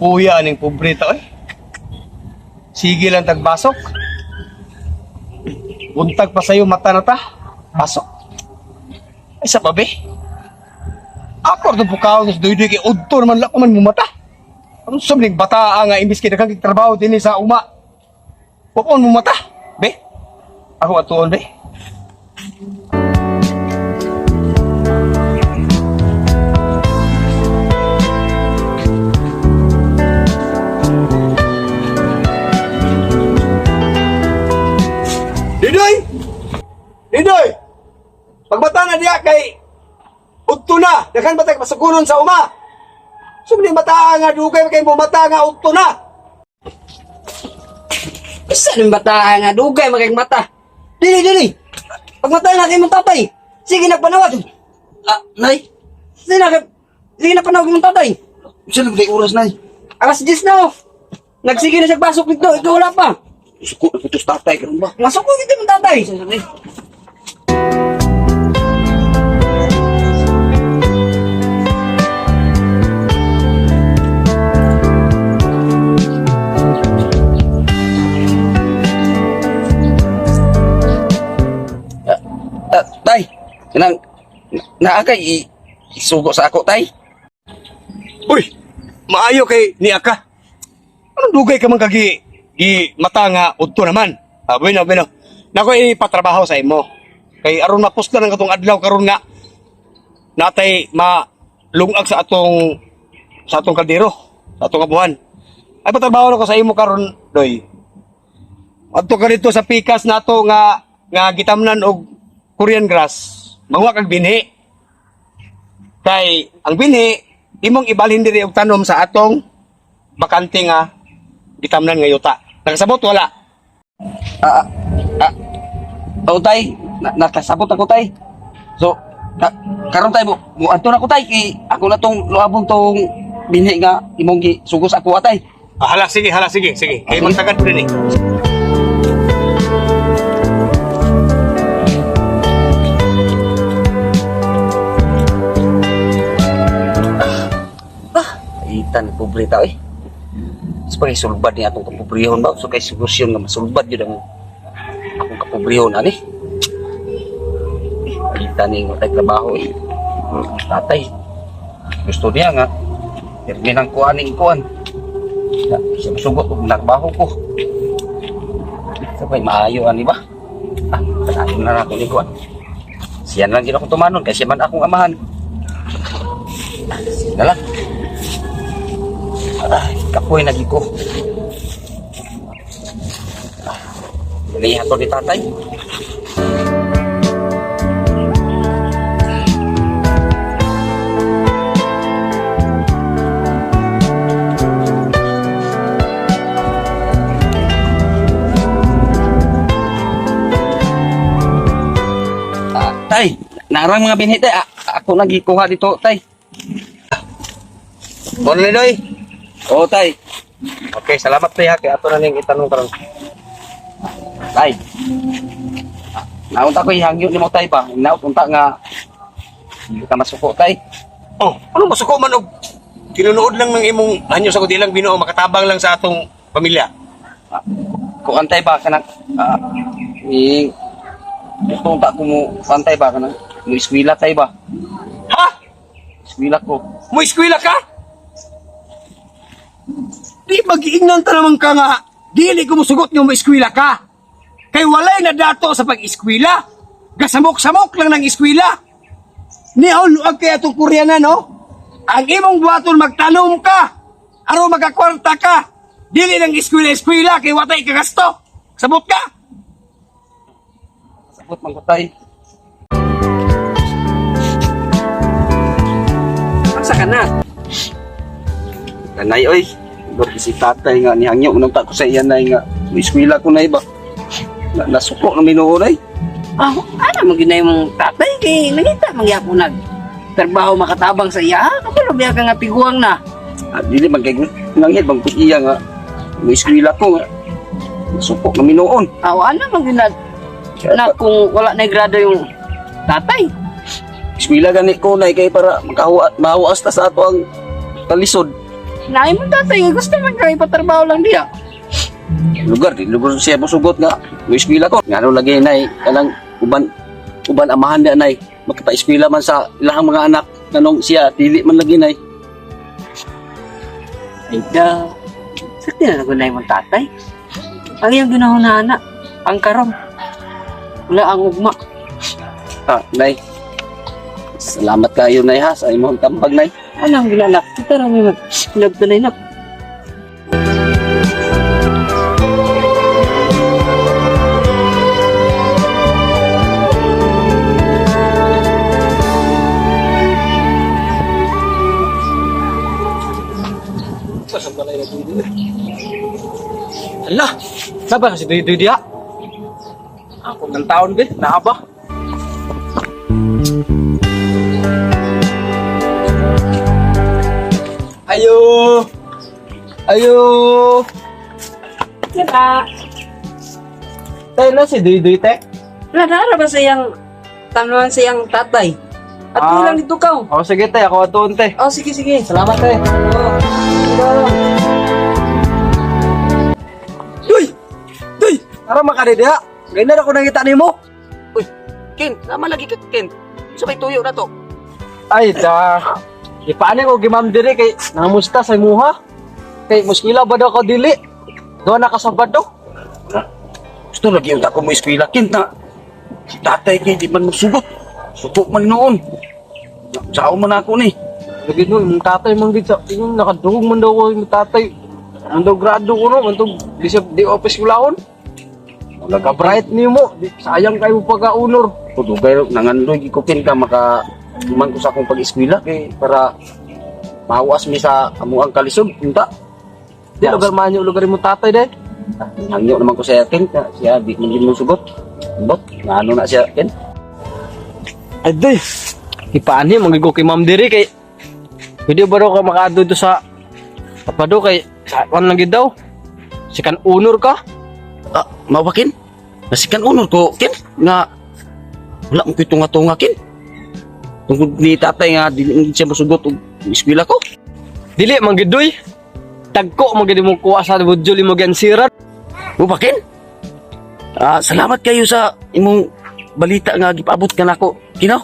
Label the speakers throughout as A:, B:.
A: Kapuya aning pobre ta oy. Sige lang tagbasok. Buntag pa sayo mata na ta. Pasok. Ay sa babe. Ako ra bukaw sa duydoy kay udto naman lako man mumata. Ang sumling bata nga imbis kay daghang trabaho dinhi sa uma. Wa pa man mumata. Be. Ako atuon be. Didoy! Didoy! Pagbata na diya kay udto na. Daghan ba tayo masukunon sa uma? Sumling bata nga dugay kay mumata nga udto na.
B: Isa ng bata nga dugay magay mata. Dili dili. Pagmata na kay mong tatay. Sige nagpanawag.
C: Ah, nay.
B: Sige na sige na panawag mong tatay.
C: Saan na oras, nay?
B: Alas 10 na oh. Nagsige na siya pasok dito, ikaw wala pa.
C: Suko na putos tatay karon ba?
B: Masok ko dito mong tatay.
C: Ah, tay, kanang naa kay isugo sa ako, tay.
A: Uy, maayo kay ni Aka. Anong dugay ka man kagi gi mata nga udto naman? Ah, bueno, bueno. Nako ipatrabaho sa imo. Kay aron mapuslan ang katong adlaw karon nga natay malungag sa atong kaldero, sa atong kabuhan. Ay patrabaho na ko sa imo karon, doy. Adto ka dito sa pikas nato nga nga gitamnan og Korean grass. Manguha kag binhi. Kay ang binhi imong ibalhin diri og tanom sa atong bakante nga gitamnan nga yuta. Nakasabot wala.
C: Ah, ah, oh, tay, nakasabot ako, tay. So, karon tay mo, muadto na ko tay kay ako na tong luabon tong binhi nga imong gisugo sa ako, ah, tay.
A: Ah, hala sige, sige. Kay magtagad po din eh.
C: Itan pobre ta eh. Sa pagay sulbad ni atong kapobrehon ba? So kay solusyon nga masulbad yun ang akong kapobrehon ani. Itan ni nga trabaho eh. Tatay. Gusto niya nga pirmi ng kuan ning kuan. Ya, siya masugot og narbaho ko. Sabay maayo ani ba? Ah, kanayon na nato ni kuan. Siya na lang gid akong tumanon kay siya man akong amahan. Ah, siya na lang. Ay, kapoy na ko. Lihat to ni tatay. Ah, tay, narang mga binhi tay. Ah, ako nagikuha dito, tay.
A: Bon doy.
C: Oo, tay.
A: Okay, salamat pre ha kay ato na ning itanong karon.
C: Tay. Naunta ko ihangyo nimo tay ba? Naot unta nga hindi ka masuko tay.
A: Oh, ano masuko man og tinunood lang ng imong hanyo sa kundi lang Ginoo makatabang lang sa atong pamilya.
C: Kuan tay ba kanang i gusto unta ko mo kuan tay ba kanang mo eskwela tay ba?
A: Ha?
C: Eskwela ko.
A: Mo eskwela ka? Di magiingnan ta naman ka nga. Dili ko musugot nga mo eskwela ka. Kay walay na dato sa pag-eskwela. Gasamok-samok lang ng eskwela. Nihaw luag kay atong Koreana no? Ang imong buhaton magtanom ka. Aron magakwarta ka. Dili lang eskwela-eskwela kay watay kagasto. Sabot ka?
C: Sabot man ko tay.
B: Asa ka na?
C: Kanay oy. Lord si tatay nga nihangyo unta ko sa iya nay nga mo eskwela ko nay ba. Nasuko na minuon ay.
B: Ah, ana mo ginay mong tatay kay nangita mangyapon nag trabaho makatabang sa iya. Kabalo biya ka nga tiguang na.
C: Ah, dili man kay nanghid bang kung iya nga mo eskwela ko nga nasuko na minuon.
B: Ah, ana man gyud na, na kung wala na grado yung tatay.
C: Eskwela gani ko nay kay para makahuat mahuas ta sa ato ang kalisod.
B: Naay mo tatay, gusto man ka ipatrabaho lang diya.
C: Lugar di lugar siya mosugot nga mo-eskwela ko. Ngano lagi nay kanang uban uban amahan niya nay magpa-eskwela man sa ilahang mga anak nganong siya dili man lagi nay.
B: Ay da. Sakti na nagunay mong tatay. Ang iyang ginahuna ang karom. Wala ang ugma.
C: Ah, nay. Salamat kayo nay ha sa imong tambag nay.
B: Ano ang ginanak? Kita rami mag nagtanay na.
D: Ala, saba kasi duy duy diha. Ako ng taon be, naa ba? Ayo. Ayo.
B: Wala.
D: Tayo na si Duy Duy te.
B: Wala na ba sa iyang tanuan sa iyang tatay? At
D: Ah.
B: lang dito ka.
D: Oh, sige te, ako atuon te.
B: Oh, sige, sige.
D: Salamat te.
B: Oh.
D: Duy! Duy! Tara makari diha. Ganyan ako nakita nimo.
C: Uy, Ken, nama lagi ka Ken. Sa may tuyo na to.
D: Ay, da. Ipaano ko gimam diri kay nangamusta sa imuha? Kay muskila ba daw ka dili? Doon na ka sa bado.
C: Gusto lagi yung ako mo eskwela Ken na. Si tatay kay di man mosugot. Suko man noon. Sao man ako ni.
D: Lagi no, imong tatay man gid sa ingon nakadugog man daw ko imong tatay. Man daw grado ko no, man daw di sa di office kulahon.
C: Wala ka
D: Ka-bright nimo, di sayang kayo pagka-honor.
C: Dugay nangandoy ko Ken ka maka man ko sa akong pag-eskwela kay para mahuas mi sa amuang kalisod unta.
D: Di lugar man yung lugar imong tatay de.
C: Hangyo naman ko siya Ken ka siya di man gid mo sugot. Bot, ngano na siya Ken.
D: Ay day. Ipaani man gid ko kay ma'am diri kay pwede ba daw ka makaadto dito sa Tapado kay sa kwan lang gid daw. Sikan honor ka.
C: Ah, mao ba Ken? Nasikan unor ko Ken nga wala mo ko'y tunga-tunga Ken. Tungkol ni tatay nga dili man gid siya mosugot og eskwela ko.
D: Dili man gid doy. Tagko man gid mo kuha sa budjol imo gansiran.
C: Mo ba Ken? Ah, salamat kayo sa imong balita nga gipaabot ka nako. Kino?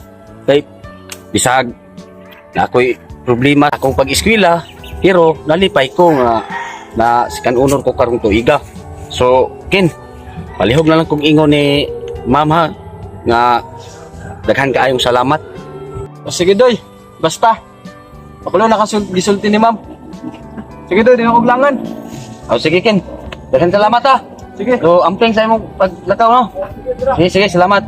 C: Kay bisag na ako'y problema akong pag-eskwela pero nalipay ko nga na sikan honor ko karong tuiga. So, Ken, palihog na lang kong ingon ni ma'am ha nga daghan kaayong salamat.
D: O sige doy, basta. Ako lang nakasulti ni ma'am. Sige doy, di ako glangan.
C: O sige Ken, daghan salamat ha.
D: Sige.
C: So, amping sa imong paglakaw no. Sige, sige, salamat.